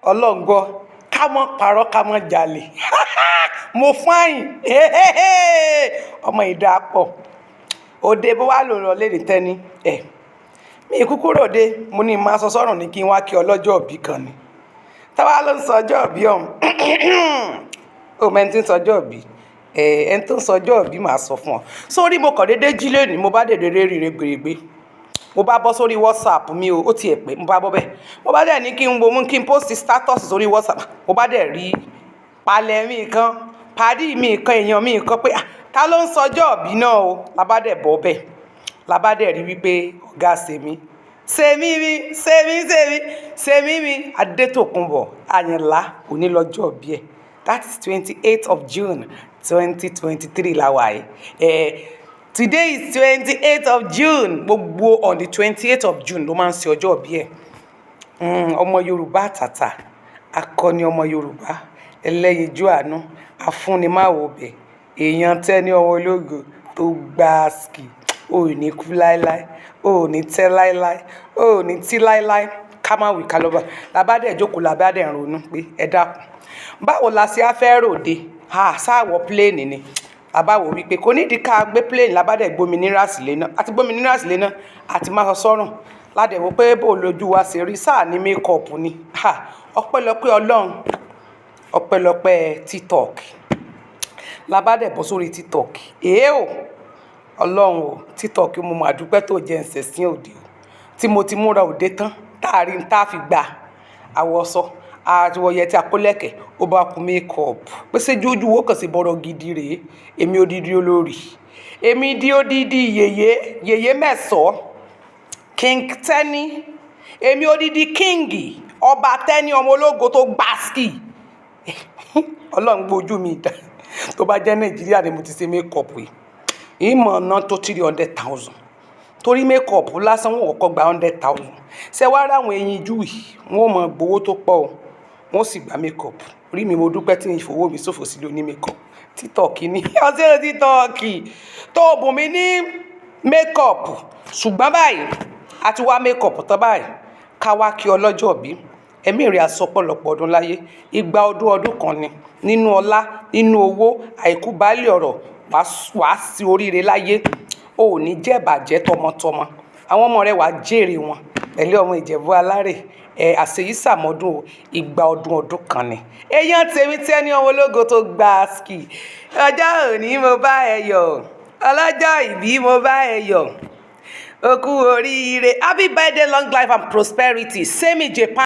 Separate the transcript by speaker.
Speaker 1: Ọlọ́ngbọ́, ká mọ́ parọ́, ká mọ́ jalè, mo fine. Ọmọ ìdá pọ̀ òde bó wà ló lọ léde tẹ́ni ẹ̀ mi kúkú ròde. Mo ní máa sọ sọ́rùn ní kí n wá kí ọlọ́jọ́ òbí kan ni. Táwa ló ń sọ ọjọ́ òbí ọ̀hún? Ó mẹ́ni tí ń sọ ọjọ́ òbí ẹ̀, ẹni tó ń sọ ọjọ́ òbí, màá sọ fún ọ. Sórí mo kàn déédéé jí lónìí, mo bá dèdè ríire gbèrègbè, mo bá bọ́ sórí WhatsApp mi o. Ó tiẹ̀ pé mo bá bọ́ bẹ́ẹ̀, mo bá dẹ̀ ní kí n wo mú kí n post status sórí WhatsApp. Mo bá dẹ̀ rí palẹ̀ mi kan, pàdí mi kan, èèyàn mi kan pé, "Ta ló ń sọjọ́ òbí náà o?" La bá dẹ̀ bọ́ bẹ́ẹ̀, la bá dẹ̀ rí wípé ọ̀gá sèmi sèmi mi sèmi sèmi sèmi mi Adétòkunbọ̀ Àyìnlá, òní lọ́jọ́ òbí ẹ̀. That is 28th of June 2023 la wà yìí. Today is 28th of June. Gbogbo on the 28th of June ló máa ń ṣe ọjọ́ òbí ẹ̀. Ọmọ Yorùbá àtàtà, akọni ọmọ Yorùbá, ẹlẹ́yinjú àánú, afúnimáwo bẹ̀, èèyàn tẹ́ni, ọmọ ológo tó gbáàsì. Ò ní kú láéláé, ò ní tẹ́ láéláé, ò ní tí láéláé. Ká má wí ká lọ́ba. Làbá dẹ̀ jókòó, làbá dẹ̀ ronú pé, ẹ dákun, báwo la ṣe á fẹ́ ròde? Sáàwọ̀ plane ni bàbá wò wípé kò nídìí ká gbé plane. Làbá dẹ̀ gbómi nírà sílé náà, àti gbómi nírà sílé náà, àti máa sọ sọ́rùn ládẹ̀ wò pé bó lójú wa ṣe rí sáà ní makeup ni. Ọpẹ́lọpẹ́ Ọlọ́run, ọpẹ́lọpẹ́ TikTok. Làbá dẹ̀ bọ́ sórí TikTok. Èé o, Ọlọ́run o, TikTok, mo mà dúpẹ́ tó jẹ́ ǹsẹ̀ sí òde o, tí mo ti múra òde tán, táàrí ń tá fi gbà àwọ̀sọ àwọ̀yẹ tí a kó lẹ́kẹ̀ẹ́, ó bá ku makeup. Pé ṣé jójú wo kàn sí bọ́rọ̀ gidi rèé? Èmi odidi olórí, èmi di odidi yèyé yèyé mẹ́sàn-án, King Tenny, èmi odidi king, ọba Tenny, ọmọ ológo tó gbáàsì. Ọlọ́run gbójú mi dá. Tó bá jẹ́ Nàìjíríà ni mo ti ṣe makeup yìí, ìmọ̀ ná tó 300,000, torí makeup lásán, wọn kọ́kọ́ gba 100,000. Ṣé wàá ráwọn eyín jù yìí, wọn ò mọ gbowó tó pọ̀ o, wọn sì gba makeup. Orí mi, mo dúpẹ́ tí n ìfowó mi ṣòfò sílé oní makeup. TikTok ni ọtí, TikTok tó bùn mí ní makeup. Ṣùgbọ́n báyìí, a ti wá makeup tán báyìí, ká wá kí ọlọ́jọ́ bí ẹ̀mí rẹ̀ àsọpọ̀lọpọ̀ ọdún láyé, igba ọdún ọdún kan ni, nínú ọlá, nínú owó, àìkú baálé ọ̀rọ̀. Wàá sí oríire láyé, o ò ní jẹ́ ìbàjẹ́ tọmọtọmọ. Àwọn ọmọ rẹ, wàá jèrè wọn pẹ̀lú ọmọ Ìjẹ̀bú alárè ẹ̀. Àṣeyí sàmọ́dún o, igba ọdún ọdún kan ni. Èèyàn tèmi Tẹ́ni, ọmọ ológo tó gba ski, ọjọ́ òní mo bá ẹ yọ̀, ọlọ́jọ́ ìbí mo bá ẹ yọ̀, o kú oríire. Happy birthday, long life and prosperity. Semi Japan.